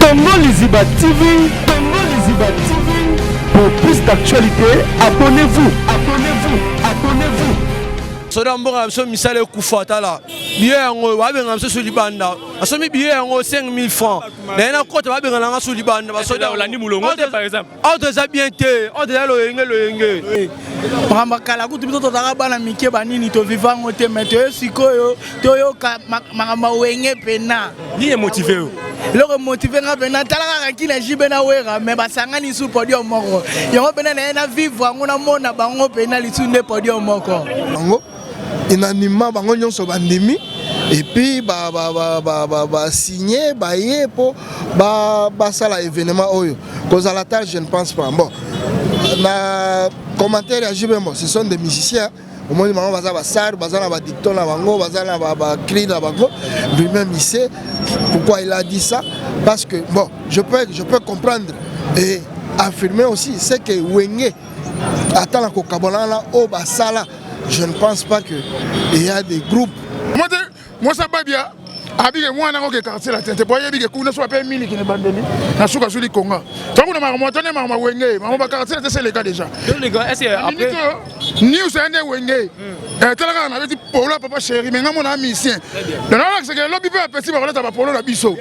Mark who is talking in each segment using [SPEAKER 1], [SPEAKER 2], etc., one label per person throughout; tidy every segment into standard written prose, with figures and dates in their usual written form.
[SPEAKER 1] Congo Liziba TV, Congo Liziba TV. Pour plus d'actualités, abonnez-vous, abonnez-vous, abonnez-vous.
[SPEAKER 2] Soda mboka na biso misala ekufa tala biye yango babenga biso so libanda nasomi biye yango 5000 francs naye nakota babenga nanga so libanda basoda
[SPEAKER 3] olandi mulongo te par exemple.
[SPEAKER 2] Ordre eza bien te, ordre eza loyenge loyenge.
[SPEAKER 4] Makambo ya kala kutu biso tozalaka bana mike banini toviva yango te, mais toye sikoyo toyoka makambo ya wenge mpena.
[SPEAKER 3] Nini emotive yo?
[SPEAKER 4] Eloko emotive nga mpena, tala kaka kina JB na Wera, mais basangani su podium moko. Yango mpena naye na vivre yango, namona bango mpena lisu nde podium moko.
[SPEAKER 5] Bango unanimement bango nyonso bandimi et puis ba ba ba ba ba, ba signer baye po ba basala événement oyo kozala tard, je ne pense pas. Bon, na commentaire ya JB, bon, ce sont des musiciens, omoni bango baza basar, baza na badicton na bango, baza na bacri na bango. Lui-même il sait pourquoi il a dit ça, parce que bon, je peux comprendre et affirmer aussi, c'est que Wenge ata na kokabwana wana oyo basala, je ne pense pas que il y a des groupes.
[SPEAKER 6] Mwasa babia abike mwana ngo ke quartier latin te po ayebi ke kuna so ape miliki na ebandeli na suka azwi likonga. Tokuna makambo atone makambo wenge, makambo ba quartier latin, c'est le cas déjà.
[SPEAKER 3] Est-ce que après
[SPEAKER 6] News ya nde wenge, tala kaka nabeti polo ya papa chéri, mais nga mona musicien, donc nalakisaka elobi mpe bapesi bakolata bapolo na biso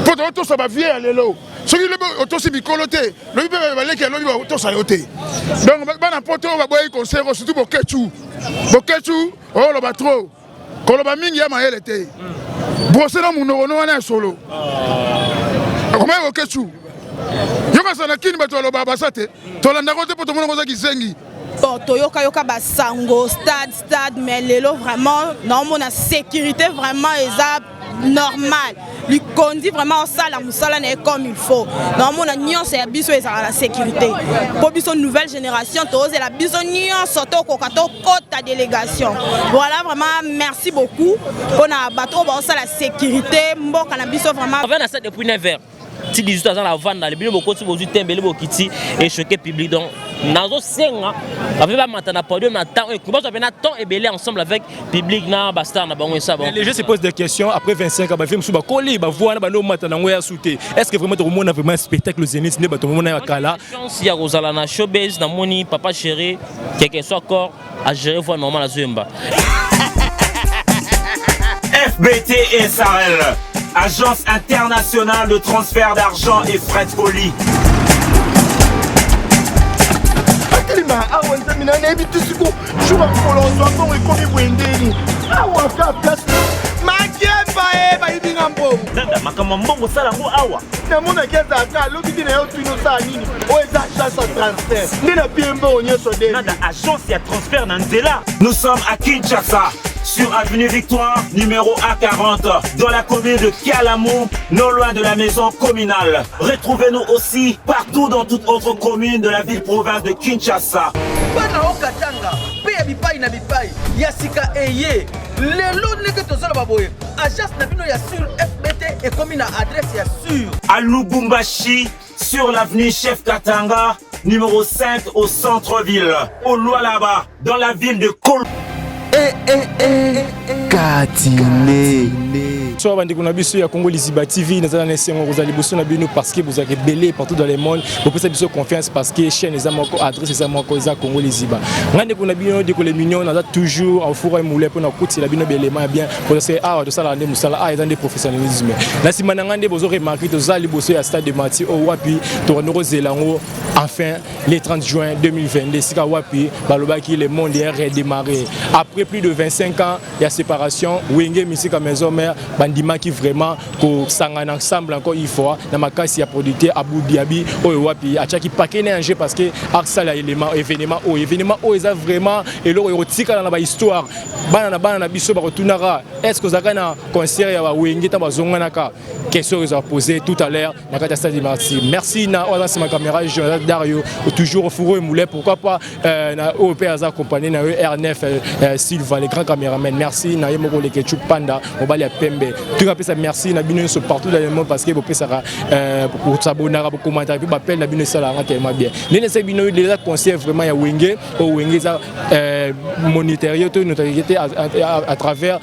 [SPEAKER 6] mpo totosa bavie ya lelo. Soki lobi otosi mikolo te, lobi mpe baleki ya lobi batosa yo te. Donc bana poto oyo baboyaki concert, surtout Bokecu, Bokecu oloba trop, koloba mingi ya mayele te, brose na monoko no wana ya solo. Akomaki Bokecu yokasa na kini, bato baloba baza te, tolandako te mpo tomonako oza kizengi.
[SPEAKER 7] Bon, toyokayoka basango stade stade, mais lelo vraiment naomona sécurité vraiment eza normal. Likondi vraiment osala mosala na ye comme il faut. Naomona nyonso ya biso ezala na sécurité mpo biso nouvelle génération tozela biso nyonso tokoka tokɔta délégation. Voilà, vraiment merci beaucoup mpona bato oyo baosala sécurité mboka na biso vraiment.
[SPEAKER 8] Avant na stade depuis 9 heures ti 18, aza na vanda bino bokoti, bozwi tembele, bokiti echoquer public. Donc nazosenga bave bamata na podium na temps oyo bazwa mpe na temps ebele ensemble avec public na bastar na bango esa bango.
[SPEAKER 3] Les gens se posent des questions après 25 ans, bavieux mosusu bakoli, bavoi wana bando omata nango ya su te. Est ce que vraiment tokomona vraiment spectacle Zénith nde bato momona ya kala?
[SPEAKER 8] Chance ya kozala na showbase, namoni papa chéri, quelque soit corps à gérer voix normale, azoyemba.
[SPEAKER 9] FBT SARL, agence internationale de transfert d'argent et frais de colis.
[SPEAKER 10] Atelema awa, nzambe na nayebi te siko jour ya mokolo ozwa mbongo ekomi boye ndeni awa ka place makiemba e bayibi nga mbongo.
[SPEAKER 9] Nanda, makambo ya mbongo osala yango awa.
[SPEAKER 10] Namonaki azalaka alobi te na yo tuni osala nini. Oyo eza agence ya transfert nde napie mbongo nyonso de.
[SPEAKER 9] Nanda, agence ya transfert na nzela. Nous sommes à Kinshasa, sur avenue Victoire, numéro A40, dans la commune de Kalamu, non loin de la maison communale. Retrouvez-nous aussi partout dans toute autre commune de la ville-province de Kinshasa.
[SPEAKER 11] Bana okatanga mpe ya bipai na bipai ya sika eye lelo ndenge tozoloba boye, agence na bino ya sur FBT ekomi na adresse ya sur.
[SPEAKER 9] À Lubumbashi, sur l'avenue Chef Katanga, numéro 5 au centre-ville. Au Lualaba, dans la ville de Kol.
[SPEAKER 1] Eh, eh, eh, Katine.
[SPEAKER 3] So bandeko na biso ya Congo Liziba TV, naza na esengo kozala liboso na bino parce que bozalaka ebele partout dans le monde, bopesa biso confiance parce que chaîne eza moko, adresse eza moko, eza Congo Liziba. Ngai ndeko na bino, ndeko le mignon, naza toujours au four et moulin mpona kokutila bino belema ya bien parce que awa tosalaka nde mosala, awa eza nde professionnalisme. Na nsima na ngai nde bozo remarquer, toza liboso ya stade de Martyr oyo wapi tokandi kozela yango enfin le 30 juin 2022, esika wapi balobaki le monde est redémarré après plus de 25 ans ya séparation. Wenge Musica Maison Mère bandimaki vraiment kosangana ensemble encore une fois na makasi ya producteur Abou Diaby oyo wapi atiaki paquet na enjeu parce que asala élément événement oyo, événement oyo eza vraiment eloko ekotikala na bahistoire. Bana na bana na biso bakotunaka: est ce que ozalaka na concert ya bawenge ntango bazonganaka? Question oyo ezala posé tout à l'heure na kati ya stade de Martyr. Merci na oyo aza nsima caméra, Jonathan Dario, toujours au fourreau et moulin. Pourquoi pas na oyo mpe aza accompagné na yo R9 Silva, le grand caméraman. Merci na ye moko Leketchu Panda, mobali ya pembe. Tokapesa merci na bino nyonso partout dans le monde parce que bopesaka bosabonaka, bokomantaka mpe bapele na bino esalaka tellement bien. Ndenge esali bino déjà concert vraiment ya Wenge oyo, Wenge eza monitaire to notoriété à travers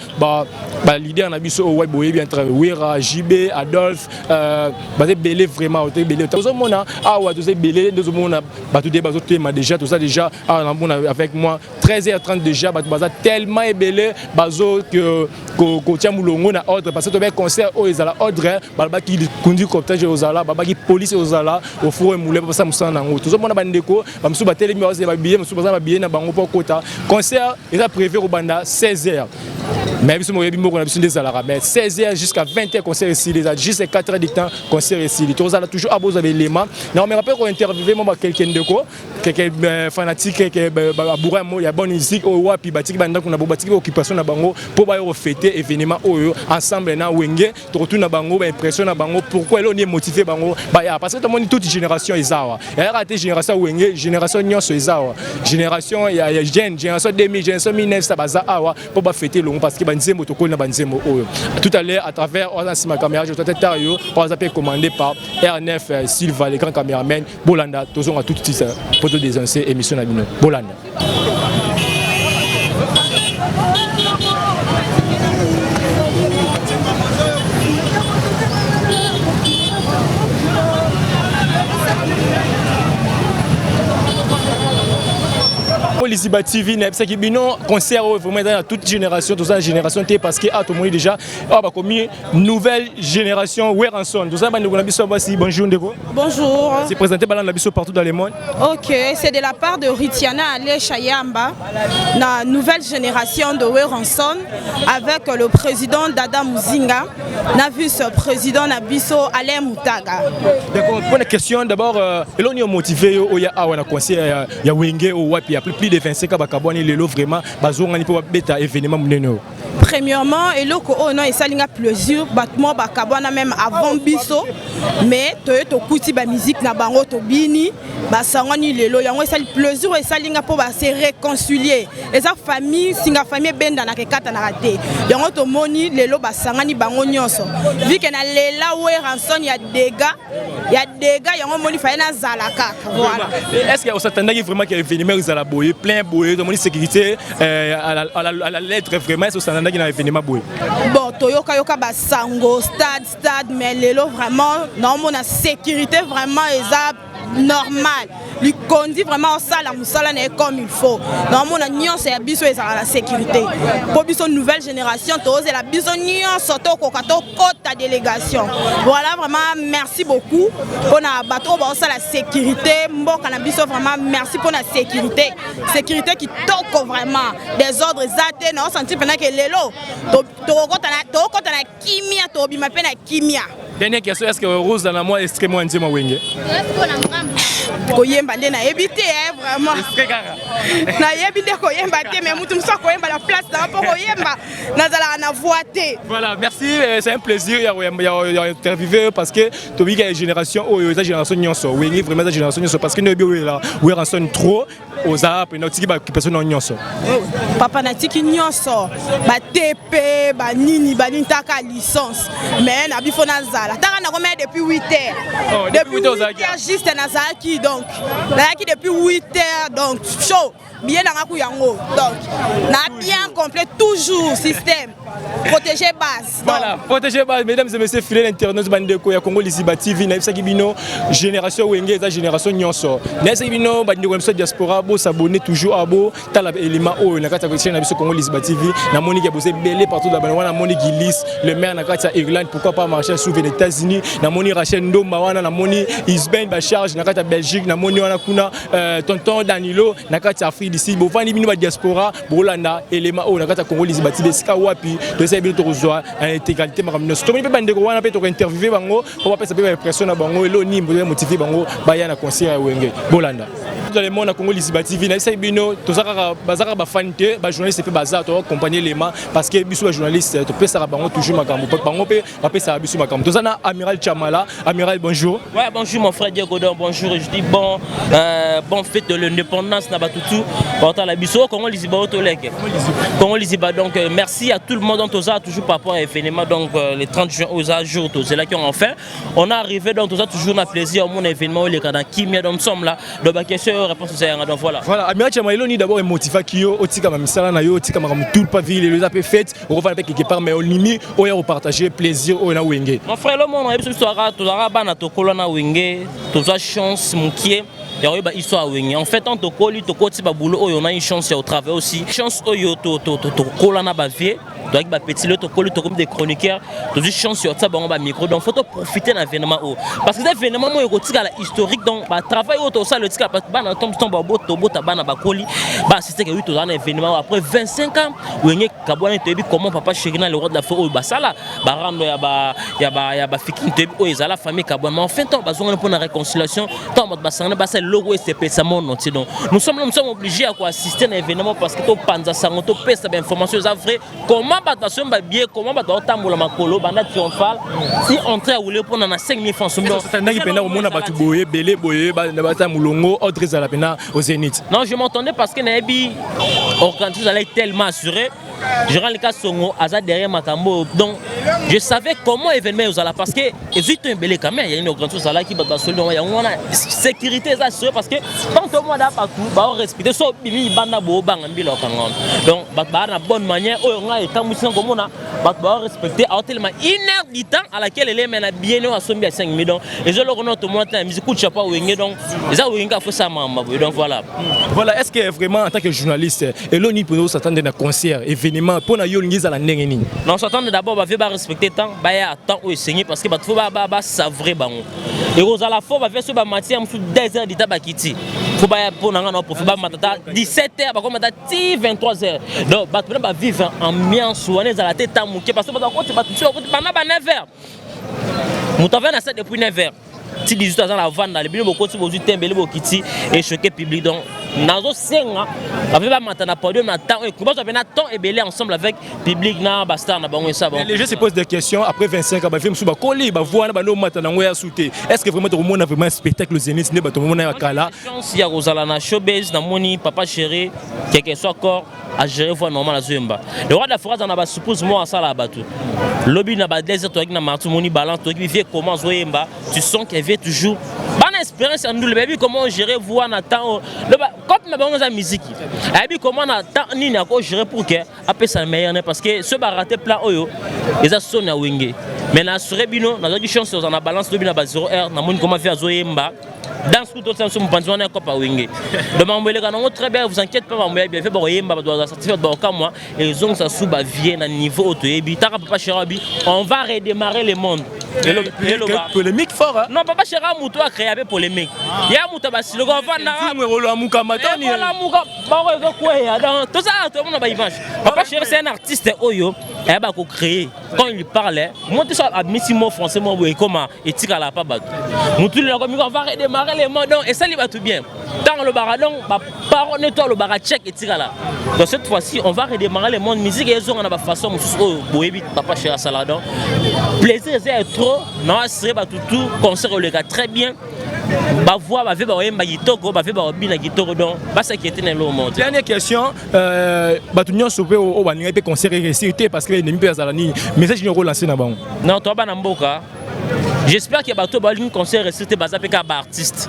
[SPEAKER 3] baleader na biso oyo boyebi, entre Wera, JB, Adolphe, baza ebele vraiment, oto ebele. Tozomona awa toza ebele nde ozomona bato de bazotema déjà. Toza déjà awa, namona avec moi 13h30 déjà, bato baza tellement ebele, bazo kotia molongo na ordre parce que tobe concert oyo ezala ordre. Balobaki kundi cortège ozala, babaki police ozala au four et moulin, basala mosala nango. Tozomona bandeko bamosusu batelemi, bazela babillet, mosusu baza babillet na bango mpo kota. Concert eza prévu kobanda 16h, mais biso moyebi moko na biso nde ezalaka, mais 16h jusqu'à 20h concert esili. Eza juste 4 heures du temps, concert esili. Tozala toujours abozwa belema na omeka mpe kointerviewe mo bakelke ndeko, keke fanatique, keke baboura ya bonne musique oyo wapi batiki bandako na bango, batiki baoccupation na bango mpo baya kofete événement oyo ensemble na Wenge. Tokotuna bango baimpression na bango, pourquoi eloko nini emotive bango baya, parce que tomoni toute génération eza awa. Eyaka te génération ya Wenge, génération nyonso eza awa, génération ya jeune, génération 2000, génération 1900, baza awa mpo bafete elongo parce que banzembo tokoli na banzembo oyo. Tout à l'heure, à travers oyo aza nsima caméra, je tote tario oyo aza mpe commandé par R9 Silva, le grand caméraman. Bolanda, tozonga tout de suite mpo todésancer émission na bino. Bolanda. Liziba TV, nayebisaki bino concert oyo vraiment eza na toute génération. Toza na génération te parce que a tomoni déjà awa bakomi nouvelle génération Werrason. Toza bandeko na biso ya basi. Bonjour ndeko.
[SPEAKER 7] Bonjour.
[SPEAKER 3] Se présenter, balanda biso partout dans le monde.
[SPEAKER 7] Ok, c'est de la part de Ritiana Alesha Yamba, la nouvelle génération de Werrason, avec le président Dada Muzinga, na vice-président na biso Alain Moutaga.
[SPEAKER 3] D'accord, bonne question d'abord, eloko nini motivé yo oya awa na concert ya Wenge oyo wapi ya plus de 25 ans bakabwani, lelo vraiment bazongani mpo babeta événement monene oyo?
[SPEAKER 7] Premièrement, eloko oyo non esalinga plaisir, bato moko bakabwana même avant biso, mais toye tokuti bamusique na bango, tobini, basangani lelo. Yango esali plaisir oyo esalinga mpo base réconcilier. Eza famille, singa famille ebendanaka, ekatanaka te. Yango tomoni lelo basangani bango nyonso. Vu que na lela Werrason ya dega ya dega, yango omoni faye nazala kaka, voilà.
[SPEAKER 3] Est-ce que osatandaki vraiment que événement ezala boye, plein boye? Tomoni sécurité à la lettre vraiment. Est-ce que osatandaki na événement boye?
[SPEAKER 7] Bon, toyokayoka basango stade, stade, mais lelo vraiment naomona sécurité vraiment eza normal. Likondi vraiment osala mosala na ye comme il faut. Naomona nyonso ya biso ezala na sécurité mpo biso nouvelle génération tozela biso nyonso tokoka tokɔta délégation. Voilà, vraiment merci beaucoup mpona bato oyo baosala sécurité mboka na biso. Vraiment merci mpona sécurité, sécurité kitoko vraiment, désordre eza te. Naosentir mpenza ke lelo tokokɔta na kimia, tobima mpe na kimia.
[SPEAKER 3] Dernière question, est-ce que Rose na mwa extrait mwa nzembo Wenge?
[SPEAKER 7] Koyemba nde nayebi te, vraiment nayebi nde koyemba te, mais mutu mosusu akoyemba na place nanga mpo koyemba nazalaka na voix te.
[SPEAKER 3] Voilà, merci, c'est un plaisir ya interviewer parce que tobiki ya génération oyo eza génération nyonso. Wenge vraiment eza génération nyonso parce que noyebi oyela Werrason trop, oza pena otiki baoccupation na nyonso.
[SPEAKER 7] Papa, natiki nyonso, batepe banini banini, taka licence, mais na bifo nazala taka nakomaya depuis 8 heures.
[SPEAKER 3] Oh, depuis
[SPEAKER 7] 8 heures juste nazalaki, donc nazalaki depuis 8 heures, donc chaud bien nanga ku yango, donc na bien complet, toujours système protéger base.
[SPEAKER 3] Voilà, protéger base. Mesdames et messieurs, fidèles internautes, bandeko ya Congo Liziba TV, nayebisaki bino génération Wenge eza génération nyonso. Nayebisaki bino bandeko ya biso diaspora, bo s'abonner toujours, abo tala elima oyo na kati ya chaîne na biso Congo Liziba TV. Namoni ke boza ebele partout dans wana, namoni Gilis, le maire na kati ya Irlande, pourquoi pas Marshall Souve des États-Unis, namoni Rachel Ndomba wana, namoni Isben Bacharge na kati ya Belgique, namoni wana kuna tonton Danilo na kati ya Afrique d'ici. Bovandi bino ba diaspora, bolanda elema oyo na kati ya Congo Liziba TV, esika wapi toyesaki bino tokozwa intégralité makambo nyonso. Tomoni mpe bandeko wana mpe tokointerviewe bango mpo bapesa mpe baimpression na bango, eloko nini motive bango baya na concert ya Wenge. Bolanda. dans le monde na Congo Liziba TV nayebisaki bino toza kaka baza kaka bafani te, bajournaliste mpe baza toaccompagne lema parce que biso bajournaliste topesaka bango toujours makambo, bango mpe bapesaka biso makambo. Toza na Amiral Chamala. Amiral, bonjour.
[SPEAKER 8] Ouais, bonjour mon frère Diego, bonjour, je dis bon fête de l'indépendance na batutu portant la biso Congo Liziba Otoleke. Congo Liziba, donc merci à tout le monde, donc toza toujours par rapport à l'événement, donc le 30 juin aux jours là qui ont enfin on a arrivé, donc toza toujours na plaisir mon événement les dans Kimia, donc nous sommes là, donc ba question réponse c'est donc voilà.
[SPEAKER 3] Voilà, Amiral Chamala, eloni d'abord emotivaki yo otika misala na yo, otika makambo tout pas ville eza mpe fête okofanda mpe quelque part, mais olimi oyo kopartage plaisir oyo na Wenge?
[SPEAKER 8] Mon frère, le monde biso tozalaka bana, tokola na Wenge, tozwa chance mokie ya koyeba histoire ya Wenge. En fait, tant tokoli, tokoti baboulot oyo, on a une chance ya kotravailler aussi, chance oyo tokola na bavieux, toyaki bapetits, lelo tokoli, tokomi des chroniqueurs, tozwi chance ya kotia bango bamicro. Donc faut toprofiter na événement oyo parce que eza événement moko ekotikala historique. Donc batravail oyo tosala etikala bana ntombo tobota, bana bakoli baassiste ke wi tozala na événement oyo après 25 ans Wenge kabwana. Toyebi comment Papa Chéri na le roi de la forêt oyo basala barando ya bafikini, toyebi oyo ezala famille kabwana, mais enfin ntango bazongani mpona réconciliation, ntango bato basangani basala eloko oyo esepelisa monde entier. Donc nous sommes là, nous sommes obligés ya koassister na événement parce que topanza sango, topesa bainformation eza vrai, comment bato basombi babillet, comment bato baotambola makolo banda triomphal si entrée ya wule mpona na 5000 francs.
[SPEAKER 3] Sombi mpena komona bato boye ebele boye bata molongo ordre ezala mpena au Zénith?
[SPEAKER 8] Non, je m'entendais parce que nayebi organisation ezalaki tellement assuré, Gérard Lika Songo aza derrière makambo, donc je savais comment événement ezala parce que ezwi to ebele quand même. Il y a une organisation ezalaki, bato basoli yango wana, sécurité eza assuré parce que tant tomona bato baorespecte so bimi libanda boobanga mbila okanga wana. Donc bato baa na bonne manière oyo ngai etambwisi nga komona bato baorespecte, aotelema une heure du temps à laquelle eleme na bien oyo asombi ya 5 000. Donc eza eloko no tomona te na musique, coup de chapeau Wenge. Donc eza Wenge afo sa makambo boye, donc voilà.
[SPEAKER 3] Voilà, est ce que vraiment en tant que journaliste, eloni mpenza osatande na concert événement mpo na yo olingi ezala ndenge nini?
[SPEAKER 8] Non, s'attendre d'abord bavie barespecte temps, baya temps oyo esengi parce que bato fo basavre bango ekozala fo bavie so bamatière mosusu 2 heures dita bakiti fo baya mpo na nga na profi bamata ta 17 heures, bakomata ti 23 heures. Donc bato mpena bavivre ambiance wana ezala te ta moke parce que bato bakoti, bato mosusu bakoti banda ba 9 heures, moto avai na sa depuis 9 heures ti 18 aza na vanda, bino bokoti bozwi te ebele bokiti echoqué public. Donc nazosenga bape bamata na podium na temps oyo bazwa mpe na temps ebele ensemble avec public na bastar na bango esa.
[SPEAKER 3] Les gens se posent des questions après 25 ans, bavie mosusu bakoli bavoi wana bando omata nango ya su te. Est ce que vraiment tokomona vraiment spectacle Zénith nde bato momona ya kala?
[SPEAKER 8] Chance ya kozala na showbase, namoni Papa Chéri, quelque soit corps agéré voix normale, azoyemba. Le roi de la forêt aza na basuppose moko asala bato lobi na badésert, toyaki na marti, omoni balance, toyaki vie comment azoyemba, tu sens qu'il vient toujours bana expérience ya ndule, bayebi comment gérer voix na temps cope na bango eza musique, ayebi comment na temps nini akogérer pour que apesa meilleur ne parce que soki baraté plan oyo eza soni ya Wenge. Mais na assuré bino, nazwaki chance oza na balance lobi na ba 0 heure, namoni comment vie azoyemba danse kutu otia biso mopanzi wana ekopa Wenge. Donc makambo eleka nango très bien, vous inquiète pas, makambo ya bien fe bakoyemba, bato bazala satisfait, bato bakokamwa, ezongisa su bavie na niveau oyo toyebi. Taka Papa Chéri abi on va redémarrer le monde.
[SPEAKER 3] Polémique fort, hein?
[SPEAKER 8] Non, Papa Chéri moto acréa mpe polémique ya moto basiloko
[SPEAKER 3] avandakolamuka.
[SPEAKER 8] Bango ezokweya, donc tozala tomona baimage. Papa Chéri, c'est un artiste oyo ayeba kocréer. Quand il parle, moi te so abimisi mot français mo boye ekoma etikala pa bato motu lelako miko on va redémarrer le monde. Donc esali bato bien ntango alobaka, donc baparole ne to alobaka check etikala. Donc cette fois-ci on va redémarrer le monde, musique ezonga na bafaçon mosusu oyo boyebi Papa Chéri asala. Donc plaisir eza ya trop na assuré bato tout, concert oleka très bien, bavoix bave bakoyemba kitoko, bave bakobina kitoko, donc bas'inquiéter na eloko moko.
[SPEAKER 3] Dernière question, bato nyonso mpe oyo balingaki mpe concert réussir te parce que ennemi mpe azala nini, message nini okolancer na bango?
[SPEAKER 8] Non, toa bana mboka, j'espère que bato balingi concert réussir te baza mpe kaka baartiste,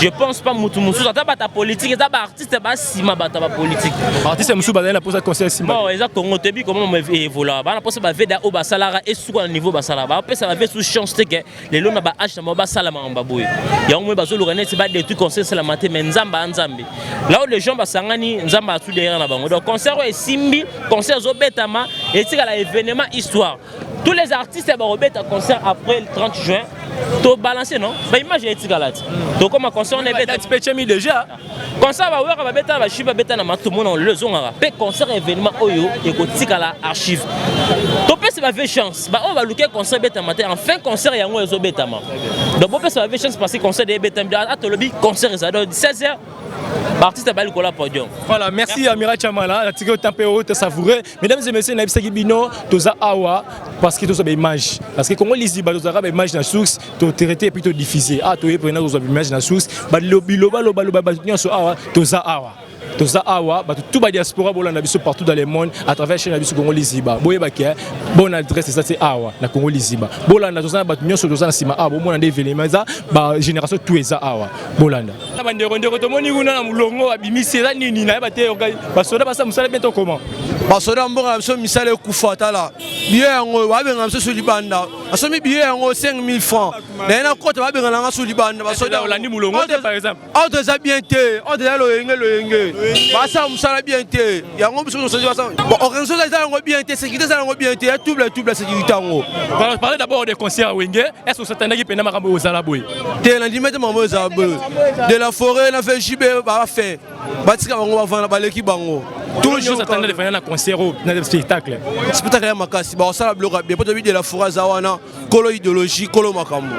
[SPEAKER 8] je pense pas mutu mosusu ata bato ya politique, eza baartiste basima bato ya bapolitique.
[SPEAKER 3] Artiste mosusu bazali na mposa concert simba.
[SPEAKER 8] Bon, eza Congo, toyebi comment evolaka, bana mposa baveda oyo basalaka esuka na niveau basalaka, bapesa bave sous chance te ke lelo na baage na bango basala makambo boye. Yango moi bazoluka neti badétruire concert esalama te, mais Nzambe ya Nzambe, là où les gens basangani, Nzambe atu derrière na bango. Donc concert oyo esimbi, concert ezobetama, etikala événement histoire. Tous les artistes bakobeta concert après le 30 juin, tobalance non baimage etikala ti tokoma concert wana ebeta.
[SPEAKER 3] Date mpe tiami déjà.
[SPEAKER 8] Concert bawera babeta na bachive, babeta na matomona, lelo ezongaka mpe concert. Événement oyo ekotikala archive. Topesi bave chance, baoyo baluki concert ebetama te, enfin concert yango ezobetama. Donc bopesa bave chance parce que concert ebetami. Atolobi concert ezali donc 16 heures, baartiste bali likolo ya podium.
[SPEAKER 3] Voilà, merci Amira Chamala, la tike tempe oyo te savouré. Mesdames et messieurs, nayebisaki bino toza awa parce que toza ba image. Parce que Congo Liziba, tozalaka ba image na source, to traiter et puis to diffuser. Ah, toye pena tozwa ba image na source. Ba lobi loba loba loba bato nyonso awa, toza awa. Toza awa, bato tout ba diaspora bolanda biso partout dans le monde à travers chaîne na biso Congo Liziba. Boyebaki bonne adresse eza te awa na Congo Liziba. Bolanda, toza na bato nyonso, toza na nsima awa, bomona nde événement eza, ba génération tout eza awa. Bolanda. Na bandeko ndeko tomoni kuna na molongo babimisi, eza nini? Nayeba te, basoda basala mosala bien to comment?
[SPEAKER 2] Basoda, mboka na biso misala ekufa. Tala billet yango, babenga biso so libanda. Nasomi billet yango 5000 francs, naye nakota, babenga nanga so libanda, basoda.
[SPEAKER 3] Olandi molongo te, par exemple?
[SPEAKER 2] Ordre eza bien te, ordre eza loyenge loyenge, basala mosala bien te. Yango biso bon, organisation eza yango bien te, sécurité eza yango bien te, ya trouble trouble sécurité yango.
[SPEAKER 3] Parlez d'abord des concerts à Wenge. Est-ce que osatandaki mpena makambo oyo ozala boye?
[SPEAKER 2] Te, nandimi te makambo ezala boye. De la Forêt na fe JB bafe, batika bango bavanda, baleki bango.
[SPEAKER 3] Toujours osatanda defanda na concert oyo, na spectacle?
[SPEAKER 2] Spectacle ya makasi, bakosala biloko ya bien mpo toyebi de la Forêt aza wana, kolo idéologie, kolo makambo,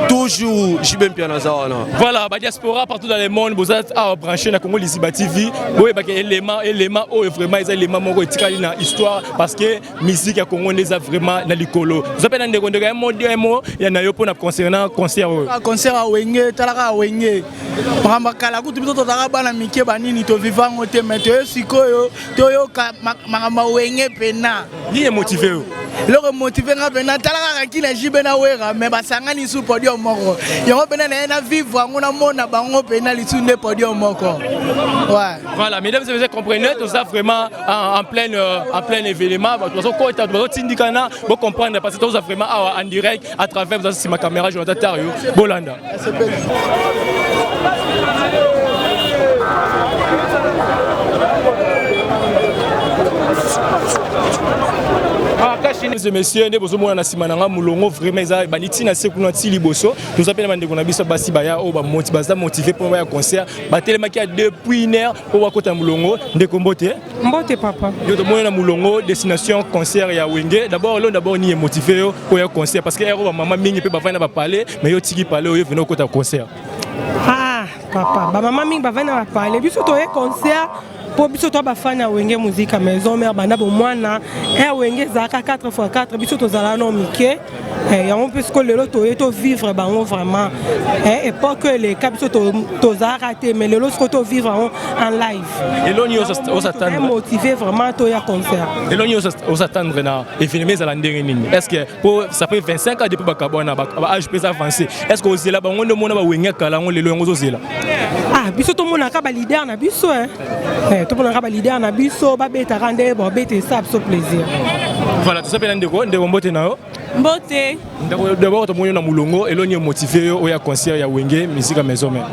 [SPEAKER 2] toujours JB Mpiana aza wana.
[SPEAKER 3] Voilà, badiaspora partout dans le monde, boza awa branché na Congo Liziba TV. Boyebaka élément, élément oyo vraiment eza élément moko etikali na histoire, parce que musique ya Congo nde eza vraiment na likolo. Oza mpe na ndeko, ndeko ya mo mo ya na yo mpona concernant concert oyo?
[SPEAKER 4] Concert ya Wenge, talaka ya Wenge, makambo ya kala kutu biso tozalaka bana mike, banini toviva yango te, mais toye sikoyo toyoka makambo ya Wenge mpena.
[SPEAKER 3] Nini emotive yo?
[SPEAKER 4] Eloko emotive nga mpena, tala kaka kina JB na Wera, mais basangani su podium moko. Yango mpena naye na vivre yango, namona bango mpena lisu nde podium moko, ouais.
[SPEAKER 3] Voilà, mesdames et messieurs, comprenez, tout ça vraiment en plein événement. Bazokota, bazotindikana, bocomprendre parce que tout ça vraiment awa en direct à travers vous ma caméra Jonathan Tario. Bolanda. Mesdames et messieurs, nde bozomona na nsima na nga molongo vraiment eza ebandi ntina se kuna ti liboso. Toza mpe na bandeko na biso basi baya oyo baza motivé mpo baya concert, batelemaki ya depuis une heure mpo bakota molongo. Ndeko, mbote.
[SPEAKER 12] Mbote, papa.
[SPEAKER 3] Yo tomoni na molongo, destination concert ya Wenge. D'abord lo d'abord nini emotive yo oya concert? Parce que ero bamama mingi mpe bavandi na bapale, mais yo tiki pale oyo vene okota concert.
[SPEAKER 12] Ah papa, bamama mingi bavandi na bapale, biso toye concert mpo biso to bafani ya Wenge Musica Maison Mère banda bomwana. Air Wenge ezalaka 4 x 4, biso tozala no mike yango mpe sikoyo lelo toye tovivre bango vraiment. Époque oyo eleka, biso tozalaka te, mais lelo sikoyo tovivre yango en live.
[SPEAKER 3] Eloni osatendre?
[SPEAKER 12] Motivé vraiment toya concert.
[SPEAKER 3] Eloni osatendre na événement ezala ndenge nini? Est ce que po ça fait 25 ans depuis bakabwana, baage mpe eza avancé, est ce que ozela bango nde omona bawenge kala yango lelo yango ozozela?
[SPEAKER 12] Ah, biso tomonaka baleader na biso, tomonaka baleader na biso babetaka nde babeta, esa biso plaisir.
[SPEAKER 3] Voilà, toza mpe na ndeko. Ndeko, mbote na yo.
[SPEAKER 7] Mbote.
[SPEAKER 3] Ndeko, d'abord tomoni na molongo, eloni emotive yo oya concert ya Wenge Musica Maison Mère?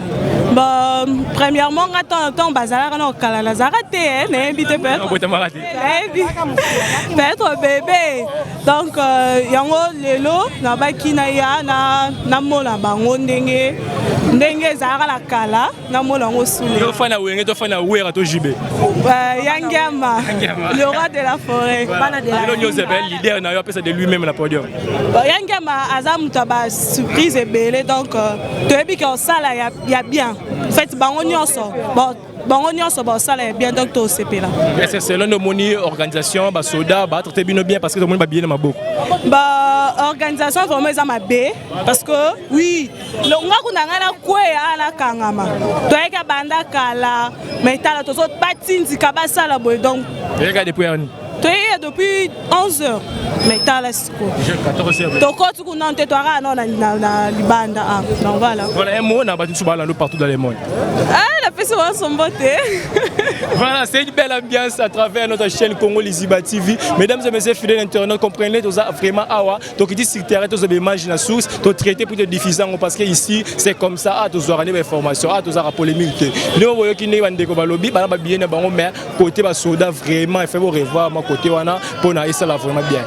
[SPEAKER 7] Bon, premièrement, nga ntango bazalaka na okala, nazalaka te, nayebi te.
[SPEAKER 3] Obotamaka te?
[SPEAKER 7] Nayebi, peut-être bébé. Donc yango lelo nabaki naya namona bango ndenge ndenge ezalaka na kala, namona yango sule.
[SPEAKER 3] Tofana Wenge, tofana Wera to JB?
[SPEAKER 7] Yangiama, le roi de la forêt.
[SPEAKER 3] Lelo nyonso ebe leader na yo apesa de lui-même na podium.
[SPEAKER 7] Yangiama aza moto ya basurprise ebele, donc toyebi ke osala ya bien. En fait, bango nyonso, bon, bango nyonso baosala ya bien, donc tosepela.
[SPEAKER 3] Est-ce selon nde omoni organisation, basoda batraite bino bien? Parce que tomoni babillet na maboko.
[SPEAKER 7] Baorganisation vraiment eza mabe, parce que oui, nga kuna ngai nakweya, nakangama, toyaki banda kala, mais tala tozo batindika basala boye, donc
[SPEAKER 3] Toyeka depuis yani?
[SPEAKER 7] Toyei depuis 11 heures, mais tala sikoyo.
[SPEAKER 3] 14 heures.
[SPEAKER 7] Tokoti kuna te, toaka no na libanda. Ah, donc voilà.
[SPEAKER 3] Voilà, un mot na bato mosusu balando partout dans le monde.
[SPEAKER 7] Ah, napesi wasombo te.
[SPEAKER 3] Voilà, c'est une belle ambiance à travers notre chaîne Congo Liziba TV. Mesdames et messieurs, fidèles internautes, comprenez, tous vraiment awa. Donc, ici, sur terrain, tous les images la source, tout traité pour te diffuser parce que ici, c'est comme ça, ah, tous aura des informations, ah, tous aura polémique. Nous voyons qu'il y a des balobi, bah, bah, bien, mais côté ba soda, vraiment, il faut revoir ma côté wana pour na ça vraiment bien.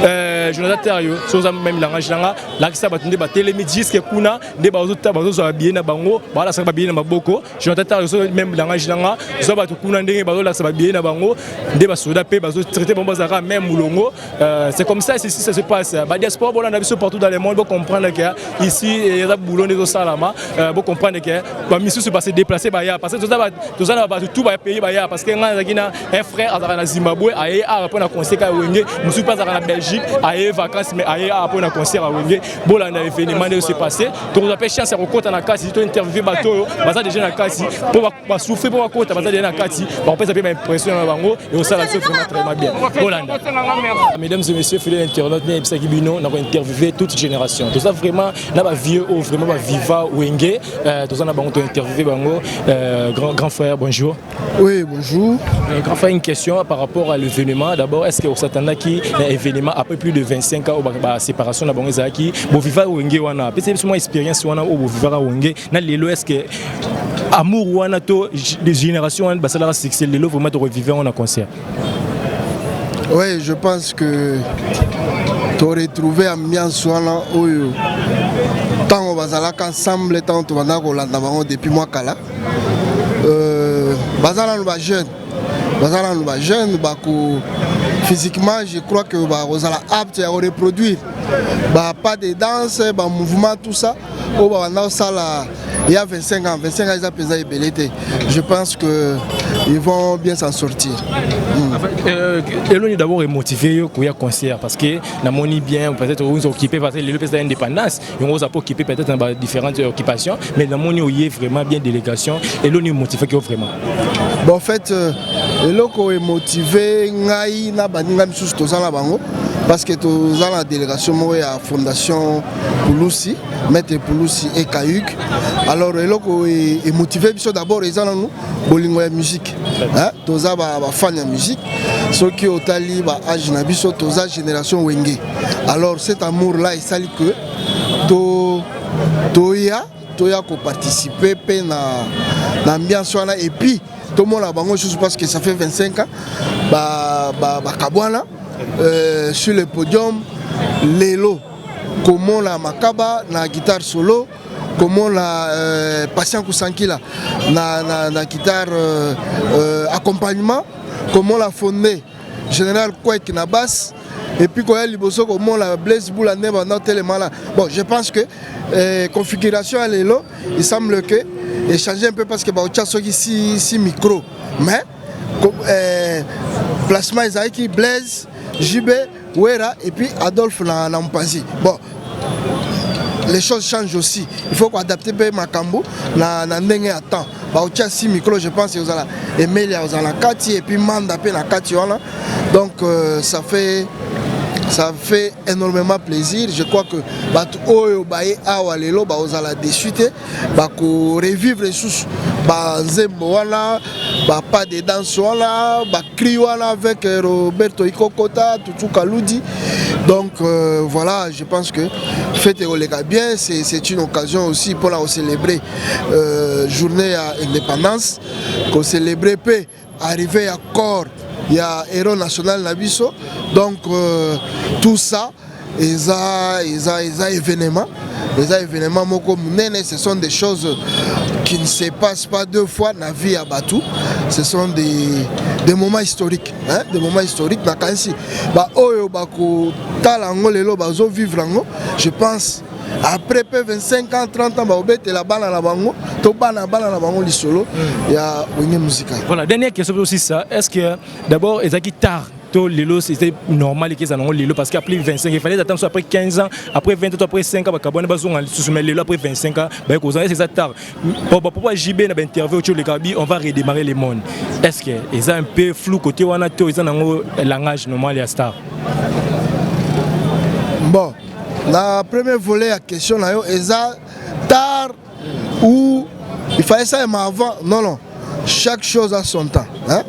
[SPEAKER 3] Euh, Jonathan Tario, soza même langage nanga, lakisa bato nde batelemi jusque kuna nde bazozwa babillet na bango, balasaka babillet na maboko. Jonathan Tario, so même langage nanga, zwa bato kuna ndenge bazolakisa babillet na bango, nde basoda mpe bazotraite bango, bazalaka même molongo. C'est comme ça, ici ça se passe. Badiaspora bolanda biso partout dans le monde, bocomprendre que ici eza boulot nde ezosalama. Bocomprendre que bamisusu base déplace baya, parce que toza na bato tout bapays baya, parce que ngai nazalaki na un frère azalaka na Zimbabwe, aye awa mpo na concert ya Wenge. Mosusu mpe azalaka na Belgique, aye vacances, mais aye awa mpo na concert ya Wenge. Bolanda événement nde se passé. Tokozwa mpe chance ya kokɔta na kati, to interview bato oyo baza déjà na kati, mpo basouffre mpo bakɔta, baza déjà na kati, bakopesa mpe baimpression na bango, ekosala biso vraiment très bien. Bolanda, mesdames et messieurs, fidèles internautes, nayebisaki bino na kointerviewer toute génération. Toza vraiment na bavieux oyo vraiment baviva Wenge, toza na bango, tointerviewe bango. Grand, grand frère, bonjour.
[SPEAKER 5] Oui, bonjour.
[SPEAKER 3] Grand frère, une question par rapport à l'événement. D'abord, est-ce que osatandaki na événement après plus de 25 ans ba séparation na bango ezalaki? Boviva Wenge wana, pesa biso mwa expérience wana oyo bovivaka Wenge na lelo. Est-ce que amour wana to des générations wana basalaka succès, lelo vraiment torevivre yango na concert?
[SPEAKER 5] Oui, je pense que toretrouve ambiance wana oyo ntango bazalaka ensemble, ntango tobandaka kolanda bango depuis mwa kala. Baza nanu bajeune, baza nanu bajeune, bako physiquement, je crois que bakozala apte ya koreproduire ba pas de danse, bamouvement, tout ça oyo babanda kosala il y a 25 ans. 25 ans eza mpenza ebele te. Je pense que ils vont bien s'en sortir.
[SPEAKER 3] Eloni d'abord emotivé yo koya concert? Parce que namoni bien, peut-être oza occupé, parce que lelo mpe eza indépendance, yango oza mpe occupé peut-être na ba différentes occupations, mais namoni oye vraiment bien, délégation. Eloni emotivaki yo vraiment?
[SPEAKER 5] Bon, en fait, eloko emotive ngai na baninga misusu toza na bango, parce que toza na délégation moko ya fondation Pulusi, maître Pulusi Ekayuk. Alors eloko emotive biso d'abord eza nanu bolingo ya musique, hein? Toza bafan ya musique. Soki otali baage na biso, toza génération Wenge. Alors cet amour là esali que to toya toya koparticiper mpe na ambiance wana, et puis tomona bango lisusu, parce que ça fait 25 ans bakabwana ba, ba sur le podium. Lelo komona Makaba na guitare solo, komona Patient Kusankila na guitare accompagnement, komona Fondé Général Kwek na basse, et puis koya liboso komona Blaise Bula nde banda telema là. Bon, je pense que configuration ya lelo, il semble que echanger un peu, parce que baotia soki six micro, mais placement ezalaki Blaise, JB, Wera et puis Adolphe na mopanzi. Bon, les choses changent aussi, il faut koadapter mpe makambo na ndenge ya temps. Baotia six micro, je pense ozala Emelia ozala na kati, et puis Manda mpe na kati wana. Donc ça fait énormément plaisir. Je crois que bato oyo baye awa lelo baozala déçu te, bakorevivre lisusu banzembo wana, bapas de danse wana, bacri wana avec Roberto Ikokota, Tutu Kaludi. Donc voilà, je pense que fête ekoleka bien. C'est une occasion aussi mpona kocélébrer journée ya indépendance, kocélébrer mpe arrivée ya corps ya héros national na biso. Donc tout ça eza événement, eza événement moko monene. Ce sont des choses qui ne se passent pas deux fois na vie ya bato. Ce sont des moments historiques, hein? Des moments historiques. Nakanisi baoyo bakotala yango lelo, bazovivre yango, je pense après pe 25 ans, 30 ans, baobetela bana na bango to bana bana na bango lisolo ya Wenge Musica.
[SPEAKER 3] Voilà, dernière question aussi, ça. Est-ce que d'abord ezalaki tard to lelo c'était normal eza nango lelo? Parce qu'après 25, il fallait attendre soit après 15 ans, après 20 ans, après 5 ans bakabwana, bazonga lisusu, mais lelo après 25 ans baye kozanga, c'est ça tard? Bon, pourquoi JB na bainterview oyo oleka bi on va redémarrer le monde? Est-ce que eza un peu flou côté wana to eza nango langage normal ya star?
[SPEAKER 5] Bon, na premier volet ya question na yo, eza tard ou il fallait ça avant? Non, non, chaque chose a son temps, hein?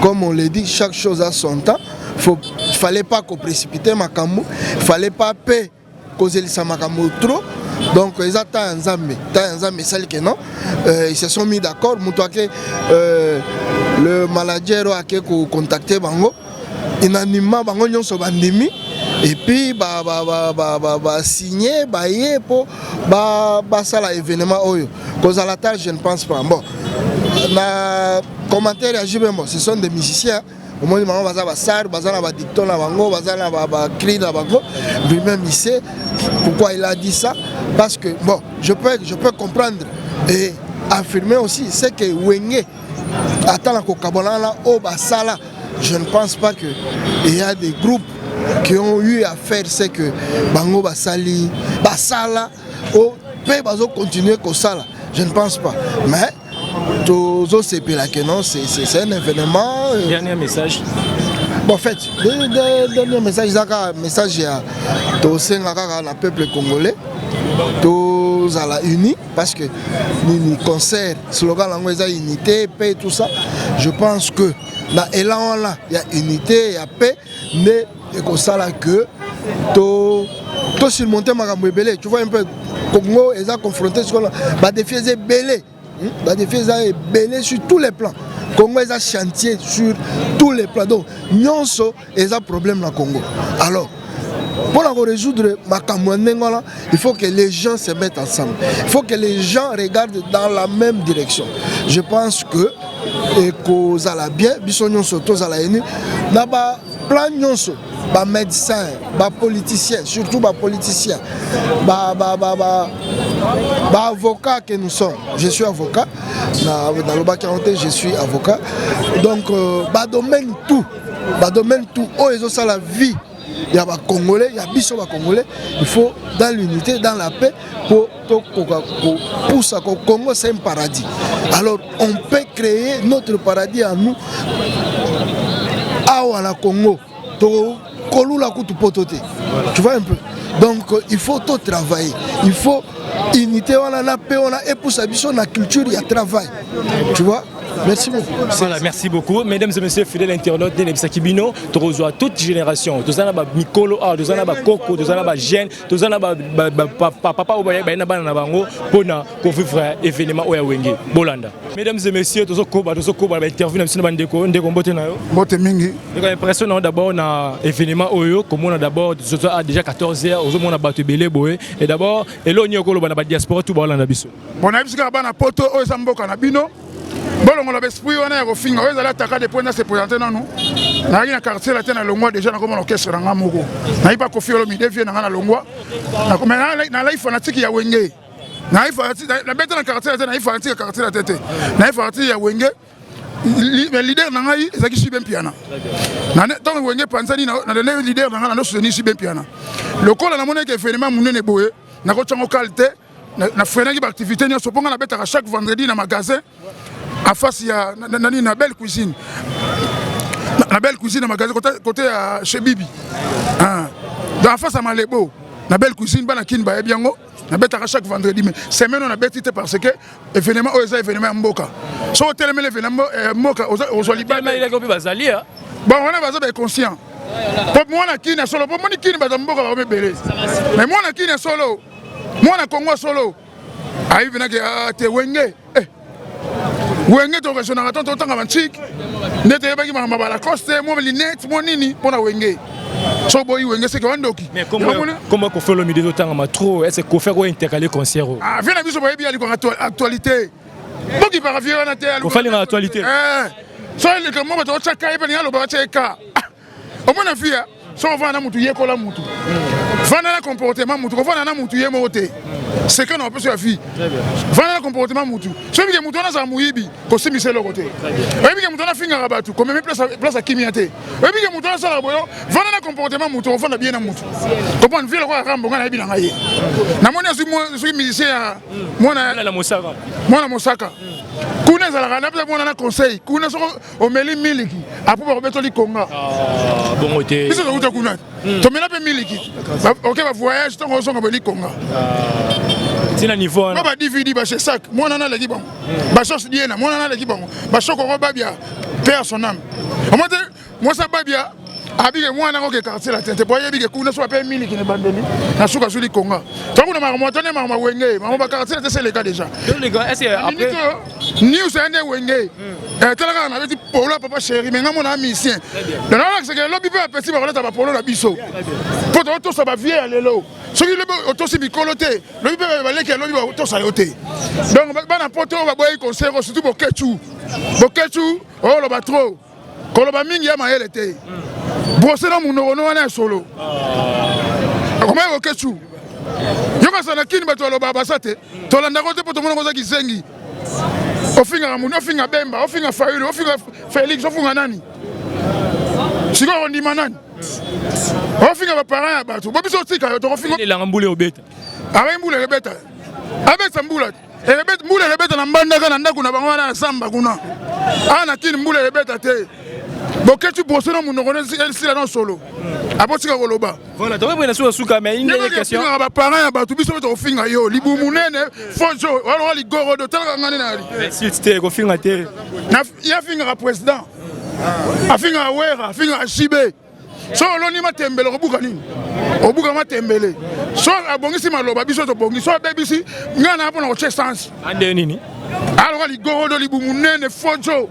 [SPEAKER 5] Comme on l'a dit, chaque chose a son temps. Faut fallait pas koprécipiter makambo, fallait pas pe kozelisa makambo trop. Donc eza temps ya Nzambe. Temps ya Nzambe esali ke non, ils se sont mis d'accord. Moto ake, le manager oyo ake kocontacte bango, unanimement bango nyonso bandimi. Et puis ba ba ba ba ba, ba signer ba ye po ba basala événement oyo. Kozala ta je ne pense pas. Bon, na commentaire ya JB bon, ce sont des musiciens. Omoni bango baza basar, baza na ba dicton na bango, baza na ba, ba cri na bango. Lui-même il sait pourquoi il a dit ça parce que bon, je peux comprendre et affirmer aussi c'est que Wenge ata na kokabwana wana oyo basala, je ne pense pas que il y a des groupes qui ont eu à faire ce que bango basali basala o pe bazo continuer kosala, je ne pense pas. Mais tozosepela que non, c'est un événement.
[SPEAKER 3] Dernier message.
[SPEAKER 5] Bon, en fait, le dernier message eza kaka message ya tosenga kaka na peuple congolais tozala uni parce que nini concert slogan yango eza unité, paix, tout ça. Je pense que na élan wana ya unité, ya paix nde ekosala que to to surmonter makambo ebele. Tu vois un peu, Congo eza confronté sikoyo badéfi eza ebele, badéfi eza ebele sur tous les plans. Congo eza chantier sur tous les plans, donc nyonso eza problème na Congo. Alors pour résoudre makambo ya ndenge wana, il faut que les gens se mettent ensemble, il faut que les gens regardent dans la même direction. Je pense que ekozala bien biso nyonso tozala uni na baplan nyonso, bamédecin, bapoliticien, surtout bapoliticien, baavocat que nous sommes. Je suis avocat, nalobaki yango te, je suis avocat. Donc badomaine tout, badomaine tout oyo ezosala vie ya bacongolais, ya biso bacongolais, il faut dans l'unité, dans la paix po tokoka kopusa ko Congo. C'est un paradis, alors on peut créer notre paradis à nous awa na Congo. Tokolula kutu poto te, tu vois un peu. Donc il faut to travailler, il faut unité wana na paix wana epusa biso na culture ya travail, tu vois. Merci beaucoup.
[SPEAKER 3] Voilà, merci beaucoup. Mesdames et messieurs, fidèles internautes, Nayebisaki bino, toza toute génération. Toza na ba mikolo, ah, toza na ba koko, toza na ba jeune, toza na ba papa oyo ba na bana na bango pona ko vivre événement oyo ya Wenge. Bolanda. Mesdames et messieurs, tozo ko ba interview na biso na bandeko, ndeko, mbote na yo.
[SPEAKER 6] Mbote mingi.
[SPEAKER 3] Ndeko, impression na d'abord na événement oyo, komona d'abord tozo déjà 14h, ozomona bato ebele boye. Et d'abord, elo nini okoloba na ba diaspora tout bolanda biso?
[SPEAKER 6] Bon, nayebisi kaka bana poto oyo eza mboka na bino, bolongola baesprit wana ya kofinga oyo ezali ataka depuis na se présente nanu. Nayaki na quartier la te, na longwa déjà, nakoma na orchestre na nga moko. Nayi pa Kofi Olomide, vie na nga na longwa, mais nalai fanatique ya Wenge. Nayi fanatique, nabeta na quartier la te, nayi fanatique ya quartier la te te, nayi fanatique ya Wenge. Mais leader na ngai ezalaki JB Mpiana. Ntango Wenge epanzani, nalele leader na ngai nando soutenir JB Mpiana. Lokola namonaki événement monene boye, nakotyango kale te, nafreinaki baactivité nyonso mpo ngai nabetaka chaque vendredi na magasin en face ya nani, na Belle Cuisine, na Belle Cuisine, na magasin côté ya chez Bibi, dans en face ya Malebo, na Belle Cuisine. Bana Kini bayebi yango. Nabetaka chaque vendredi, mais semaine oyo nabeti te parce que événement oyo eza événement ya mboka. Soki otelemeli événement ya mboka, ozwa
[SPEAKER 3] libanda. Bazali
[SPEAKER 6] Bon, wana baza bainconscient po mwana Kini ya solo, po moni Kini baza mboka bango ebele, mais mwana Kini ya solo, mwana Kongo ya solo ayebi penake te Wenge. Wenge toraisonnaka to totanga bantike nde toyebaki makambo ya balacoste, mwa lunette, mwa nini mpo na Wenge. So boyi Wenge seke wandoki.
[SPEAKER 3] Comment Kofi Olomide ezotangama trop, est ce Kofi akointercaler concert oyo?
[SPEAKER 6] Vie na biso bayebi alingaka actualité, bokipaka vie wana te.
[SPEAKER 3] Kofi alingaka actualité.
[SPEAKER 6] So eleka mo bato otyaka ye mpe linga aloba batya ye ka omona vie. So ovanda na mutu, yekola mutu, vanda na comportement mutu, kovanda na mutu ye moko te seke na bapeso ya vie. Vanda na comportement mutu. So oyebike mutu wana azala moyibi, kosimbisa eloko te. Oyebike mutu wana afingaka bato, komemi place ya kimia te. Oyebike mutu wana asalaka boyo, vanda na comportement mutu, ovanda bien na mutu, comprendre vie lokola Rambo. Ngai nayebi na ngai ye, namoni azwi soki musicien ya mwana mosaka kuna ezalaka na mpe mwana na conseil kuna. Soko omeli miliki, apo bakobetoli konga.
[SPEAKER 3] Bongo te.
[SPEAKER 6] Biso tokuta kuna, tomela mpe miliki, oke bavoyage, ntongo ozonga boye likonga.
[SPEAKER 3] Ntina niveau wana.
[SPEAKER 6] Ba DVD, bachesak mwana naleki bango, bashos diena mwana naleki bango, bashokoko babia, paix à son âme. Omo te mwasa babia. Abike mwana ngo ke quartier latin te po ayebi ke kuna so ape miliki na ebandeli na suka azwi likonga. Tokuna makambo atone makambo ya wenge, makambo ba quartier latin c'est le cas déjà. News ya nde wenge. Eh, tala kaka nabeti polo ya papa chéri mais nga mona musicien. Donc nalakisa ke lobi mpe bapesi bakolata bapolo na biso. Mpo totosa ba vieux ya lelo. Soki lobi otosi mikolo te, lobi mpe baleki ya lobi batosa yo te. Donc bana poto oyo baboyi concert surtout Boketshu. Boketshu oloba trop. Koloba mingi ya mayele te. Brosser na munoko no wana ya solo. Akomaki Boketshu. Yoka na kini bato baloba baza te. Tolandaka te mpo tomonaka oza kizengi. Ofingaka muni, ofinga Bemba, ofinga Fayulu, ofinga Felix, ofinga nani? Sikoyo okondima nani? Ofinga ba parents ya bato. Bo biso otika yo tokofinga.
[SPEAKER 3] Elanga mbula obeta.
[SPEAKER 6] Awa mbula ebeta. Abeta mbula. Ebeta mbula ebeta na mbandaka na ndako na bango wana na zamba kuna. Awa na kini mbula ebeta te. Boketshu brosse na munoko esila na solo. Abotika koloba.
[SPEAKER 3] Voilà, donc na suka suka mais une dernière question.
[SPEAKER 6] Ba parents ya bato biso tokofinga yo libumu nene fojo wala ligorodo talaka ngani na ali.
[SPEAKER 3] Insulte te kofinga te.
[SPEAKER 6] Na ya fingaka président. Afingaka Wera, afingaka JB. So oloni matembele okobuka nini? Obuka matembele. So abongisi maloba biso tobongi, so abebisi ngai na mpona kotia essence.
[SPEAKER 3] Ande nini?
[SPEAKER 6] Aloka ligorodo libumu nene fojo.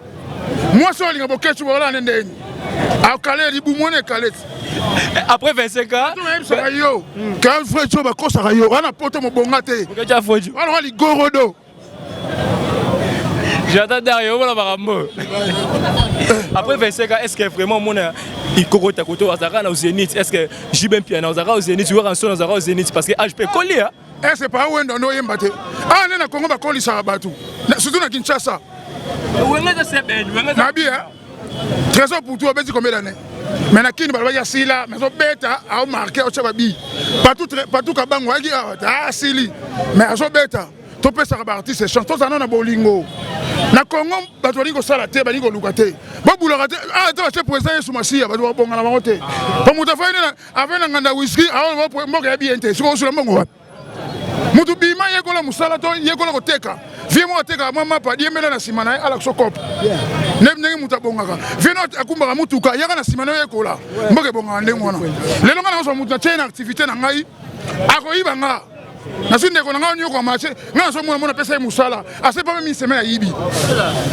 [SPEAKER 6] Mwasi oyo alinga Boketshu bokolala nde ndeni akale libumu wana ekale ti
[SPEAKER 3] après 25 ans
[SPEAKER 6] nayebisaka yo ka vrai jo bakosaka yo wana poto mobonga te wana wa ligorodo.
[SPEAKER 3] J'attends Dario omona makambo après 25 ans, est-ce que vraiment omona ikokota koto azalaka na Zénith? Est-ce que JB Mpiana azalaka au Zénith, Werrason azalaka au Zénith? Parce que âge mpe ekoli?
[SPEAKER 6] Est-ce pa wendo ndo oyemba te? Awa nde na Congo bakolisaka bato, surtout na Kinshasa. Nabi Trésor pour toi obeti combien d'années? Mais na kini balobaki asila, mais azobeta, aomarke, otya babi partout. Kabango ayaki awa asili, mais azobeta. Topesaka baartiste chance, tozala na bolingo. Na Congo bato balingi kosala te, balingi koluka te, babulaka te. Awa te batie président Yesu Masiya, bato babonga na bango te. Po moto afai na nganda whisky, awa mboka ya bien te. Soki osula mbongo wapi? Motu bima, yekola mosala to yekola koteka. Vie moko atekaka mwa mapa, diembela na nsima na ye, alakisa kope ndenge moto abongaka. Vie no akumbaka motuka, yaka na nsima na yo, yekola. Mboka ebongaka ndenge wana. Lelo ngai nazwa motu na tie na activité na ngai, akoyiba nga. Nazwi ndeko na ngai nyoko marché, ngai nazomona mona, apesa ye mosala, asepa meme semaine, ayibi.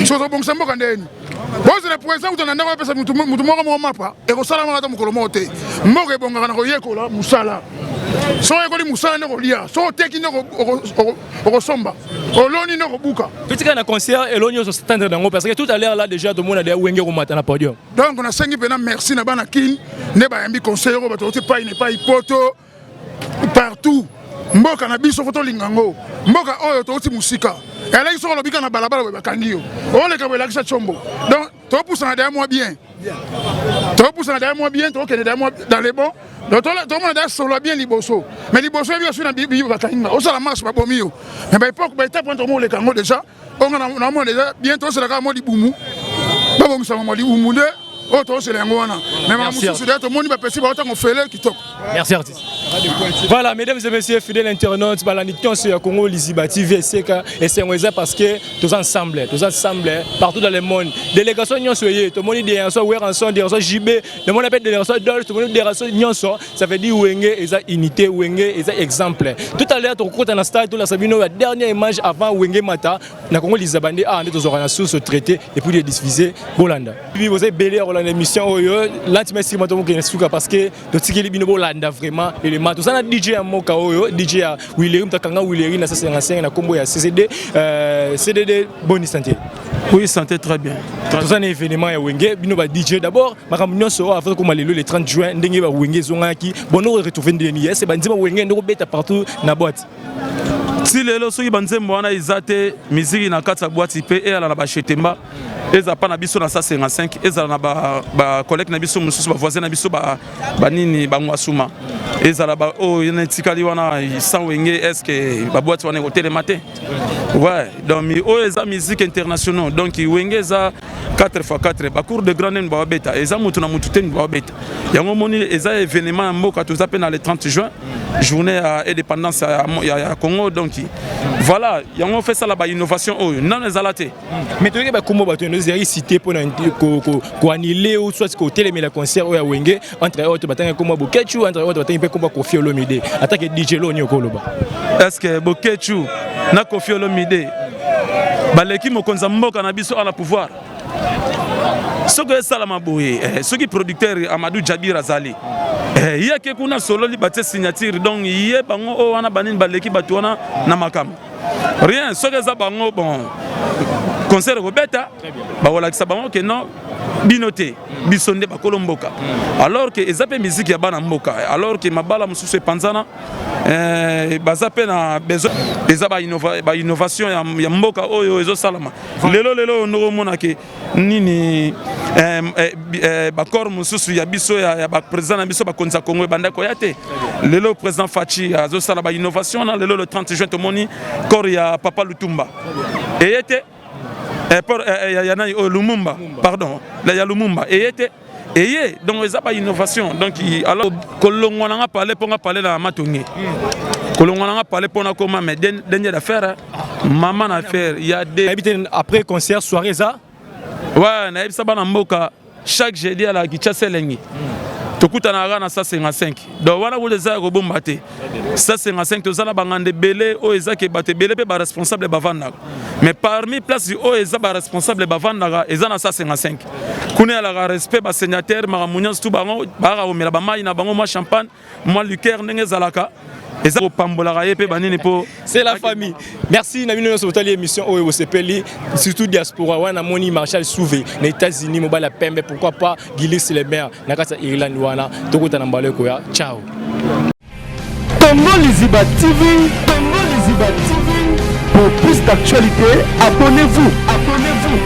[SPEAKER 6] Soki ozobongisa mboka ndeni, bozela président kuta na ndako apesa mutu moko moko mapa, ekosalamaka ata mokolo moko te. Mboka ebongaka na koyekola mosala. So oyekoli mosala nde kolia, so oteki nde okosomba, oloni nde okobuka.
[SPEAKER 3] Totika na concert elo nyonso s'attendre nango, parce que tout à l'heure là déjà tomona deya Wenge komata na podium.
[SPEAKER 6] Donc nasengi mpena merci na bana Kine nde bayambi conseil oyo. Bato oti pai na epai, poto, partout. Mboka na biso fo tolinga yango. Mboka oyo touti mosika, elaki soki olobika na balabala boye, bakangi yo, oleka boye, elakisa tshombo. Donc topusana deya mwa bien, topusana deya mwa bien, tokende deya mwa dans les bons. Donc tomona deya solo bien liboso. Mais liboso yebi osui na bibi, bakangi nga, osala marche, babomi yo. Mais baépoque, baétape wana tokomi oleka yango déjà. Oyo nga namona déjà bien, toselaka mwa libumu, babongisaka mwa libumu nde oyo tozosela yango wana. Mais makambo mosusu deya tomoni, bapesi baotango fele kitoko.
[SPEAKER 3] Merci artiste. Voilà, mesdames et messieurs, fidèles internautes, balandi nyonso ya Congo Liziba TV, eseka esengo eza parce que tous ensemble, tous ensemble, partout dans le monde. Délégation nyonso ye, tomoni délégation Werrason, délégation JB, tomoni appel délégation Dolce, tomoni délégation nyonso, ça veut dire Wenge eza unité, Wenge eza exemple. Tout à l'heure tokokota na stade, tolasa bino la dernière image avant Wenge mata na Congo Liziba nde ah nde tozwaka na source traité et puis de diffuser bolanda. Puis vous avez belé kolanda émission oyo lentement sima tokokende suka, parce que totikeli bino bolanda vraiment élément. Toza na DJ ya mboka oyo, DJ ya Willery, moto akanga Willery na 155 na kombo ya CCD. CDD, bonne santé?
[SPEAKER 13] Oui, santé très bien.
[SPEAKER 3] Toza na événement ya Wenge. Bino ba DJ d'abord, makambo nyonso oyo avant koma lelo le 30 juin, ndenge ba Wenge ezongaki bono retrouver ndenge yes banzembo Wenge ndoko beta partout na boîte?
[SPEAKER 13] Ti lelo soki banzembo wana eza te, miziki na kati ya boîte mpe eyala na bashetemba, ezala mpa na biso na 155, ezala na bacollègue na biso mosusu, bavoisin na biso, banini, bangwasuma, ezala oyo na etikali wana. Sans Wenge, est ce que baboîte wana ekotelema te? Ouais, donc oyo eza musique internationale. Donc Wenge eza 4 x 4, bacour de grand nini babeta, eza motu na motu te nini babeta yango. Omoni, eza événement ya mboka. Toza mpe na le 30 juin, journée ya indépendance ya Congo. Donc mokonzi. Voilà, yango fait sala ba innovation oyo nano ezala te.
[SPEAKER 3] Mais toyoki bakombo bato ezalaki cité mpona koannule ou soit kotelemela concert oyo ya Wenge. Entre autres batangi kombo ya Boketshu, entre autres batangi mpe kombo ya Koffi Olomide. Atake DJ Loni, okoloba?
[SPEAKER 13] Est ce que Boketshu na Koffi Olomide baleki mokonzi ya mboka na biso ala pouvoir? Soki esalama boye, soki producteur Amadou Jabir azali, ye ake kuna, sololi, batie signature, donc ye bango oyo wana banini baleki bato wana na makambo? Rien. Soki eza bango, bon, concert ekobeta, bakolakisa bango ke non, bino te, biso nde bakolo mboka. Alors ke eza mpe miziki ya bana mboka, alors ke mabala mosusu epanzana, baza mpe na besoin. Eza bainnovation ya mboka oyo ezosalama lelo. Lelo oyo ndoko omona ke nini, bacorps mosusu ya biso ya baprésident na biso, bakonzi ya Congo, ebanda koya te. Lelo président Fatshi azosala bainnovation na lelo le 30 juin, tomoni corps ya papa Lutumba eye te, ya nani oyo, Lumumba, pardon, ya Lumumba eye te, eye. Donc eza bainnovation. Donc alors kolongwa nanga pale mpo nga pale na Matonge, kolongwa nanga pale mpo nakoma, mais dernier d'affaire, mama na affaire ya de
[SPEAKER 3] Nayebi te, après concert, soirée eza?
[SPEAKER 13] Ouais, nayebisa bana mboka, chaque jeudi ala Kinshasa elengi, tokutanaka na 155. Donc wana kuta eza ya kobomba te. 155, toza na banganda ebele oyo ezaki bato ebele mpe baresponsable bavandaka. Mais parmi place oyo eza baresponsable bavandaka, eza na 155. Kuna ezalaka respect, basignataire, makambo nyonso tu. Bango bayaka komela bamai na bango, mwa champagne, mwa liqueur, ndenge ezalaka, eza kopambolaka ye mpe banini mpo
[SPEAKER 3] C'est la famille. Merci na bino nyonso botali émission oyo, bosepeli, surtout diaspora wana. Namoni Marshal Souve na États-Unis, mobali ya pembe. Pourquoi pas Gilis le maire na kati ya Irlande wana. Tokutana mbala ekoya. Ciao.
[SPEAKER 1] Congo Liziba TV, Congo Liziba TV. Pour plus d'actualités, abonnez-vous, abonnez-vous.